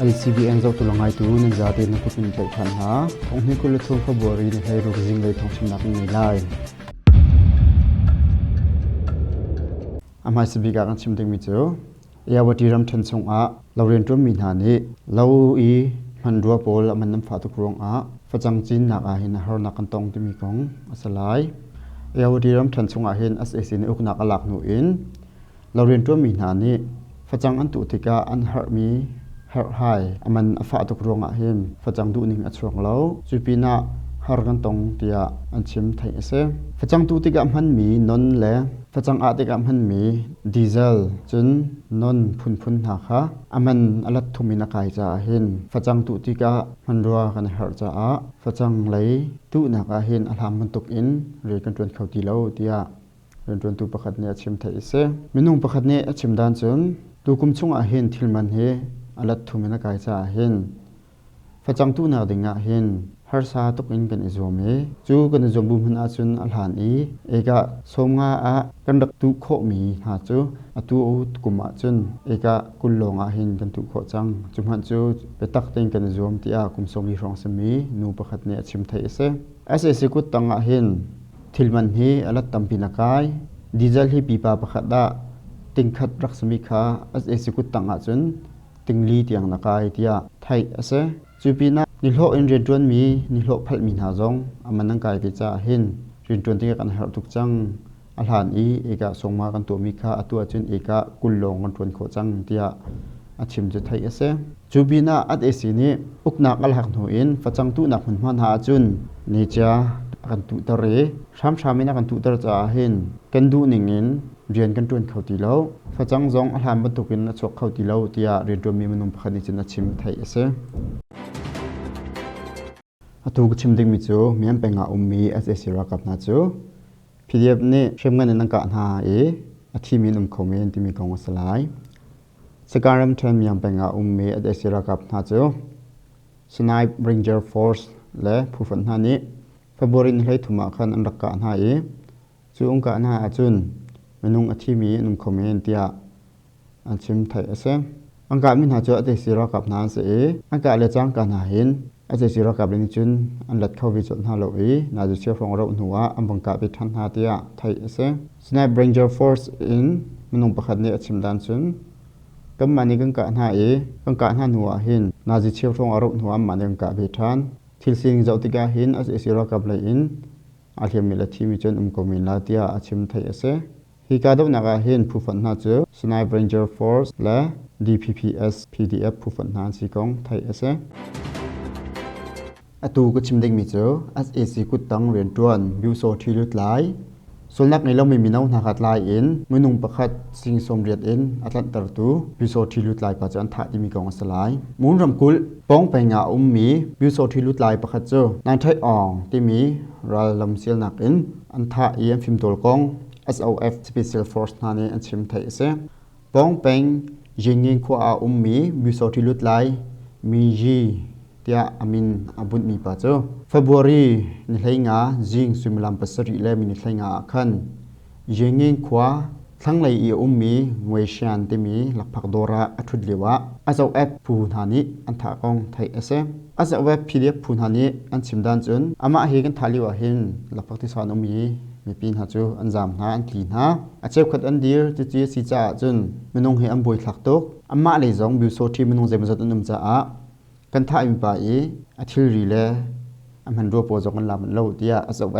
LCBN zohtu le ngaitu nan zate na kut in tlaih ṭhan hna. Thonghni 23 February ni 16 zinglei thawngchimnak in ngei lai. A hmaisa bik ah kan chim dingmi cu Ayawati ramṭhen chungah lo rianṭuanmi hna nih lo i hmanrua pawl a man an fah tuk ruangah facang cinnak ah hin harnak kan tong timi kong a si lai. Ayawati ramṭhen chungah hin sac nih uknak a lak hnu in Lo rianṭuanmi hna nih facang an tuh tikah an herhmi herhhai a man a fah tuk ruangah hin facang duhning a chuak lo. Cu pinah har kan tong tiah an chim theih a si. Facang tuh tikah hmanmi non le facang ah tikah hmanmi diesel cun non phunphun hna kha a man a lat thum in a kai caah hin facang tuh tikah hmanrua kan i herh caah facang lei tuhnak ah hin a hlan bantuk in rian kan ṭuan kho ti lo tiah Rianṭuantu pakhat nih a chim theih a si. Minung pakhat nih a chim dan cun tukum chungah hin thil man hi a lat thum in a kai caah hin facang tuhnak ding ah hin harsa tuk in kan i zuam i cu kan i zuam bu hmanh ahcun a hlan i ekah 50 ah kan rak tuh khawhmi hna cu atu kum ahcun ekah 20 lawng ah hin kan tuh khawh cang. Cu hmanh cu biatak tein kan i zuam tiah kum 40 hrawng simi nu pakhat nih a chim theih a si. SAC kut tang ah hin Thil man hi a lat tampi na kai. Diesel hi pipa pakhat ah tingkhat rak simi kha sac kuttang ahcun tingli tiang na kai tiah theih a si. Cu pinah nihlawh in rianṭuanmi nihlawh phalhmi hna zong a man an kai ve caah hin rianṭuan tikah kan herh tuk cang. A hlan i ekah sawngma kan tuahmi kha atu ahcun ekah 20 lawng kan ṭuan khawh cang tiah a chim cu theih a si. Cu pinah at-esi nih uknak a lak hnu in facang tuhnak hmunhma hna ahcun nica a kan tuhter i hramhram in a kan tuhter caah hin kan duh ning in rian kan ṭuan kho ti lo. Facang zong a hlan bantukin a chuak kho ti lo tiah rianṭuanmi minung pakhat nih cun a chim theih a si. Atu ka chim dingmi cu Myanmar peng ah ummi sac ralkap hna cu PDF nih hriamngan in an kah hna i a thimi an um kho men timi kong a si lai. Sagaing ramṭhen Myanmar peng ah ummi sac ralkap hna cu Snipe Ranger Force le phufonh hna nih February ni 13 ah khan an rak kah hna i cu an kah hna ahcun minung a thimi an um kho men tiah an chim theih a si. An kahmi hna cu a sac ralkap hna an si i an kah le cangka hna hin a sac ralkap nih cun an let kho ve colh hna lo i nazi hrawng rauh hnu ah an vung kah ve ṭhan hna tiah theih a si. Snipe Ranger Force in minung pakhat nih a chim dan cun kanmah nih kan kah hna i kan kah hna hnu ah hin nazi cheu hrawng a rauh hnu ah anmah nih kan kah ve ṭhan. Thil sining zoh tikah hin a sac ralkap lei in aa hliammi le thimi cu an um ko men lai tiah a chim theih a si. Hi kahdohnak ah hin phufonh hna cu Snipe Ranger Force le DPPS PDF phufonh hna an si kong theih a si. Atu ka chim dingmi cu sac kuttang rianṭuan Byusawṭhi lutlai sualnak ngei lomi mino hna kha tlai in minung pakhat sing 80 in a tlanhtertu Byusawṭhi lutlai pa cu an thah timi kong a si lai. Mon ramkulh Pawngpeng ah a ummi Byusawṭhi lutlai pakhat cu Nai Ṭhaih Aung timi ral lamsialnak in an thah i an fimtawl kong SOF Special Force hna nih an chim theih a si. Pawngpeng Yingyin khua ah ummi Mysawṭi lutlai Mi Yi tiah a min a bunhmi pa cu February ni 15 zing suimilam 7 le minute 15 ah khan Yingyin khua thlanglei i a ummi Nguexian timi lakphak dawr ah a ṭhut lio ah SOF phu hna nih an thah kong theih a si. SOF PDF phu hna nih an chim dan cun amah hi kan thah lio ah hin lakphak tisa an um i mipi hna cu an zaam hna an tli hna. A cheukhat an dir cuci a si caah cun minung hi an buaithlak tuk. Amah lei zong Byusawṭhi minung zeimawzat an um caah kan thahmi pa i a thilri le a hmanrua pawl zong kan la manh lo tiah a zoh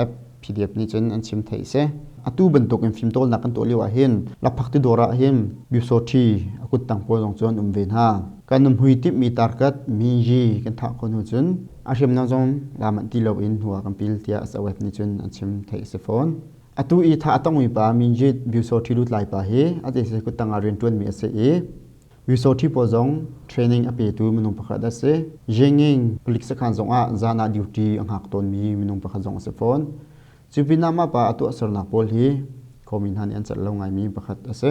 PDF nih cun an chim theih si. Atu bantuk in fimtawlnak kan tuah lio ah hin lakphak ti dawr ah hin Byusawṭhi a kuttang pawl zong cu an um ve hna. Kan um hui timhmi tarkat mi yi kan thah khawh hnu cun a hriamnam zong la manh ti loin hnu ah kan pil tiah SOF nih cun an chim theih a si fawn. Atu i thah a tongmi pa Minjit Byusawṭhi lutlai pa hi a te kuttang ah rianṭuanmi a si i Byusawṭhi pawl zong training a petu minung pakhat a si. Yinging palik sakhan zong ah zan ah duty a hngak tawnmi minung pakhat zong a si fawn. Cu pinah mah pa a tuahsernak pawl hi khuami hna nih an celh lo ngaimi pakhat a si.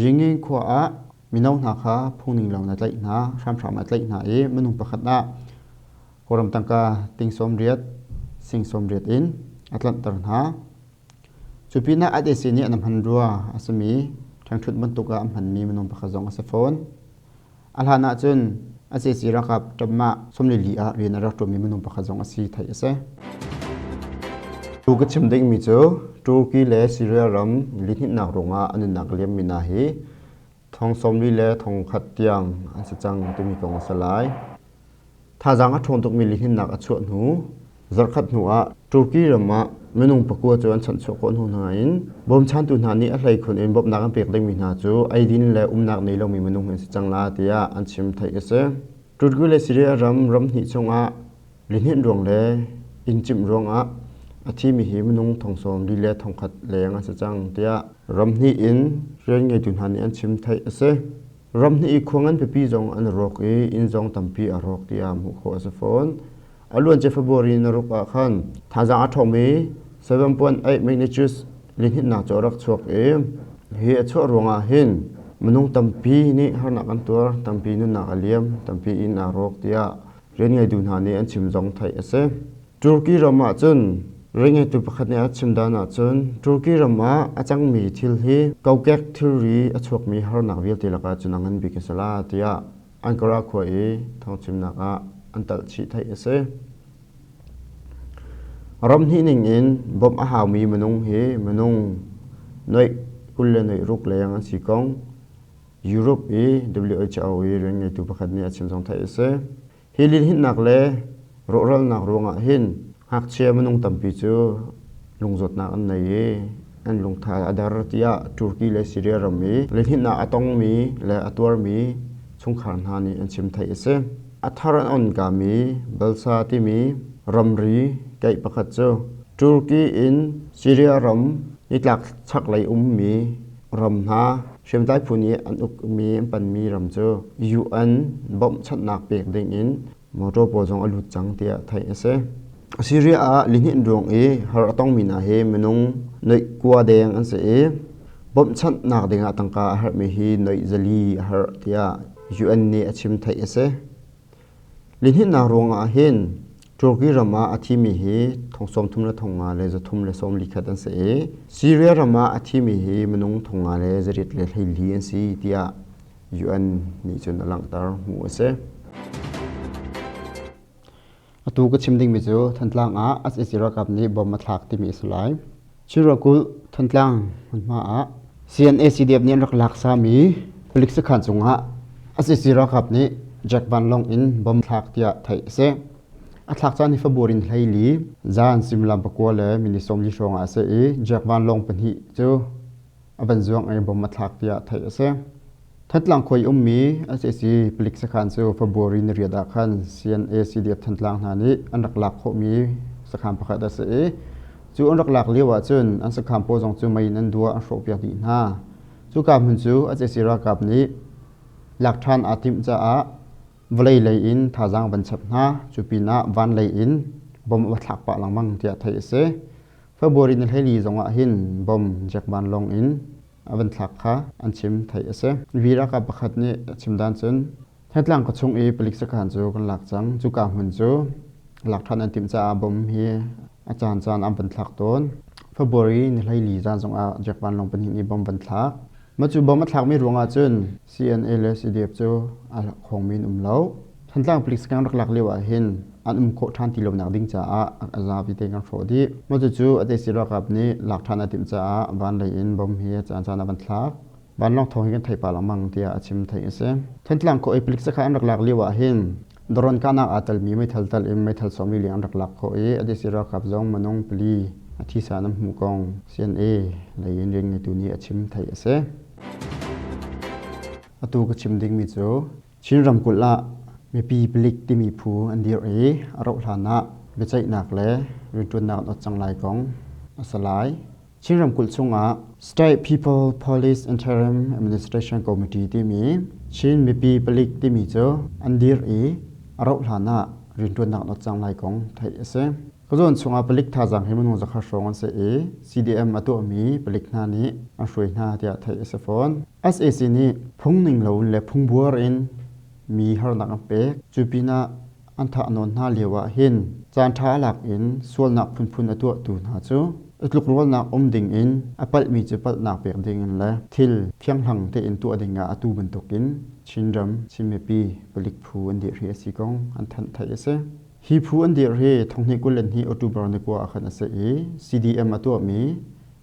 Yinging khua ah mino hna kha phungning lo na tlaih hna, hramhram a tlaih hna i minung pakhat ah Kawlram tangka ting 80, sing 80 in a tlanhter hna. Cu pinah ADC nih an hman rua a simi ṭhangṭhut bantuk ah a hmanmi minung pakhat zong a si fawn. A hlan ahcun SAC ralkap ṭamah 44 ah rian a rak ṭuanmi minung pakhat zong a si theih a si. Tu ka chim dingmi cu Turkey le Syria ram lihninhnak ruangah a nunnak a liammi hna hi thong 40 le thong khat tiang an si cang timi kong a si lai. Thazaang a ṭhawng tukmi lihninnak a chuah hnu zarhkhat hnuah Turkey ram ah minung pakua cu an chanhchuah khawh hnu hna in bawmchantu hna nih a hleikhun in bawmhnak an pek dingmi hna cu eidin le umnak nei lomi minung an si cang la tiah an chim theih a si. Turkey le Syria ram ramhnih chungah lihninh ruang le inn cimh ruangah a thimi hi minung thong 40 le thong khat leng an si cang tiah ramhnih in rian ngeitu hna nih an chim theih a si. Ramhnih i khua ngan pipi zong an rawk i inn zong tampi a rawk tiah hmuh khawh a si fawn. A luancia February na ruk ah khan thazaang a ṭhawngmi 7.8 magnitude lihninhnak cu a rak chuak i hi a chuah ruangah hin minung tampi nih harnak an tuar, tampi nunnak a liam, tampi inn aa rawk tiah rian ngeitu hna nih an chim zong theih a si. Turkey ram ah cun ringeitu pakhat nih a chim dan ahcun Turkey ram ah a cangmi thil hi kokek thilri a chuakmi harnak vialte lakah cun a ngan bik a si la tiah Ankara khua i thawngchimnak ah an talh chih theih a si. Ram hnih ning in bawmh a haumi minung hi minung noih 26 leng an si kong Europe i WHO i rian ngeitu pakhat nih a chim zong theih a si. Hi linhinnak le rawhralnak ruangah hin ngakchia minung tampi cu lungzawtnak an nei i an lungtha a der tiah Turkey le Syria ram i lihninhnak a tongmi le a tuarmi chungkhar hna nih an chim theih a si. A thar an on kami Balsa timi ramri keih pakhat cu Turkey in Syria ram nitlak chaklei ummi ram hna hriamtlai phu nih an ukmi an panmi ram cu UN bawmhchanhnak pek ding in motor pawl zong a lut cang tiah theih a si. Syria ah lihninh ruang i har a tongmi hna hi minung noih kua deng an si i bawmhchanhnak dingah tangka a herhmi hi noih zali a herh tiah UN nih a chim theih a si. Lihninhnak ruangah hin Turkey ram ah a thimi hi thong 30 le thong nga le 300 le 41 an si i Syria ram ah a thimi hi minung thong nga le 8 le 14 an si tiah UN nih cun a langhter hmuh a si. Atu ka chim dingmi cu Thantlang ah SAC ralkap nih bom a thlak timi a si lai. Chin ramkulh Thantlang hmunhma ah CNA CDF nih an rak laksami palik sakhan cungah SAC ralkap nih Jack vanlawng in bom thlak tiah theih a si. A thlak caan hi February ni 14 zan suimilam 9 le minute 40 hrawng ah a si i Jack vanlawng pahnih cu a van zuang i bom a thlak tiah theih a si. Thantlang khua i ummi SAC palik sakhan cu February ni riat ah khan CNA CDF Thantlang hna nih an rak lak khawhmi sakhan pakhat a si i cu an rak lak lio ahcun an sakhan pawl zong cu mei in an duah an hrawhpiak dih hna. Cuka hmun cu SAC ralkap nih lak ṭhan aa timh caah vawlei lei in thazaang van chap hna. Cu pinah van lei in bom a va thlak pah lengmang tiah theih a si. February ni 14 zongah hin bom Jack vanlawng in a van thlak kha an chim theih a si. Vi ralkap pakhat nih a chim dan cun Thantlang khuachung i palik sakhan cu kan lak cang. Cuka hmun cu lak ṭhan an timh caah bom hi a caancaan an van thlak tawn. February ni 14 zan zongah Jack vanlawng pahnih nih bom van thlak. Mah cu bom a thlakmi ruangah cun CNA le CDF cu a khawngmi an um lo. Thantlang palik sakhan rak lak lio ah hin an um khawh ṭhan ti lonak ding caah a zapi te kan hrawh dih. Mah cucu a tesi ralkap nih lak ṭhan a timh caah van lei in bom hi a caancaan a van thlak. Vanlawng thawng hi kan theih pah lengmang tiah a chim theih a si. Thantlang khua i palik sakhan an rak lak lio ah hin drone kahnak aa telmi meithal tal in meithal 40 leng an rak lak khawh i a tesi ralkap zong minung pali a thisa an hmuh kong CNA lei in rian ngeitu nih a chim theih a si. Atu ka chim dingmi cu Chin ramkulh ah mipi palik timi phu an dirh i a rauh hlan ah biaceihnak le rianṭuannak an ot cang lai kong a si lai. Chin ramkulh chungah State People Police Interim Administration Committee timi Chin mipi palik timi cu an dirh i a rauh hlan ah rianṭuannak an ot cang lai kong theih a si. Ka zawn chungah palik thazaang hi minung zakhat hrawng an si i CDM a tuahmi palik hna nih an hruai hna tiah theih a si fawn. SAC nih phungning lo in le phungbuar in mi harnak an pek. Cu pinah an thahnawn hna lio ah hin caanṭha lak in sualnak phunphun a tuahtu hna cu Tlukrualnak um ding in a palhmi cu palhnak pek ding in le thil fianghlang tein tuah ding ah atu bantukin Chinram Chin mipi palik phu an dirh hi a si kong an thanh theih a si. Hi phu an dirh hi thonghnih 22 October ni kua ah khan a si i CDM a tuahmi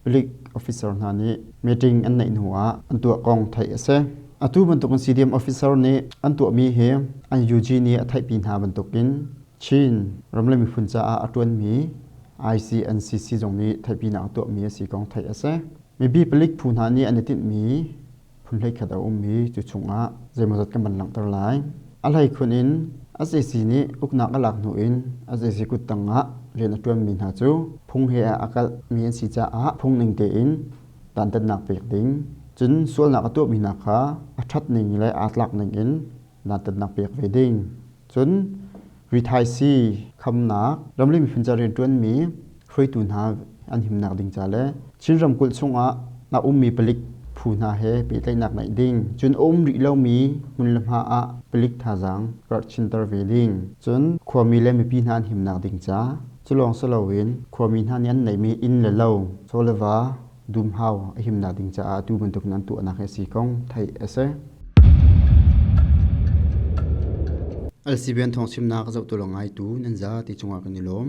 palik officer hna nih meeting an neih hnu ah an tuah kong theih a si. Atu bantukin CDM officer nih an tuahmi hi an UG nih a theihpi hna bantukin Chin ram le miphun caah a ṭuanmi ICNCC zong nih theihpinak a tuahmi a si kong theih a si. Mipi palik phu hna nih an i tinhmi phun hleikhat a um i cu chungah zeimawzat kan van langhter lai. A hleikhun in SAC nih uknak a lak hnu in SAC kuttang ah rian a ṭuanmi hna cu phung he a kalhmi an si caah phung ning tein dantatnak pek ding, cun sualnak a tuahmi hna kha a ṭhat ning le aa tlak ning in dantatnak pek ve ding. Cun rithaisii khamnak, ramli miphun ca rianṭuanmi hruaitu hna an himnak ding ca le Chin ramkulh chungah a ummi palik phu hna he pehtlaihnak ngeih ding, cun a um rih lomi hmun le hma ah palik thazaang karh chinter ve ding, cun khuami le mipi hna an himnak ding ca, cu lawng si loin khuami hna nih an neihmi inn le lo, chaw le va, dumhau a himnak ding caah atu bantukin an tuahnak hi a si kong theih a si. LCBN thawngchimnak zohtu le ngaitu nan za ti cungah kan i lawm.